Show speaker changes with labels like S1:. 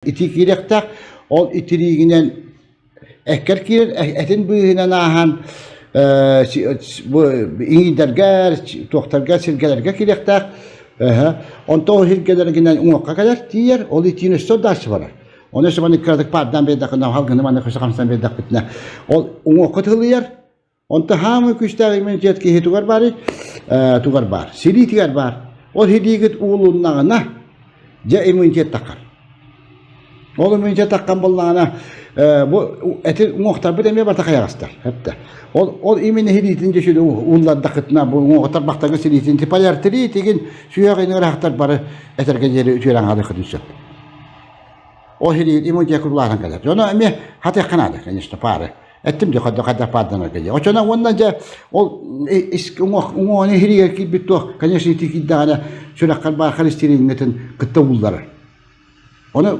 S1: итии киириэхтээх. Ол итириигинэн эккэр киирэр, этин быыһынан ааһан бу иҥиирдэргэ, туохтарга, сиргэлэргэ киириэхтээх. Онтон ол сиргэлэргинэн уҥуохха кэлэр, тиийэр, ол итиини өссө дальше барар. Оны өссө маннык кыратык паардаан биэрдэххинэ, халгыны маннык өссө хамсан биэрдэхпитинэ, ол уҥуохха тылыйар. Онто хаамыы күүстээх иммунитет киһи тугар баарый? Тугар баар. Силиитигэр баар. Ол силиигит уулуннаҕына, дьэ иммунитет таххар. Ол иммунитет таххан буоллаҕына, бу эти уҥуохтарбыт эмиэ барыта хайаҕастар. Эптэ. Ол ол именно силиитин дьэ сүдү ууллардахытына бу уҥуохтар бахтаҥы силиитин полиартерит игин сүһүөх иныраахтар бары этэргэ диэри үтүөрэн хаалыаххытын сөп. Ол силиит иммунитет курулаатан кэлэр. Дьоно эмиэ хатыахха наада, конечно, паары. Эттим дьэ хайдах хайдах паарданарга дии. Оччоно уонна дьэ ол уҥуоҕун иһиригэр киирбит туох, конечно, ити киирдэҕинэ сүрэххэр баар холестериҥҥытын кытта уулларар. Ону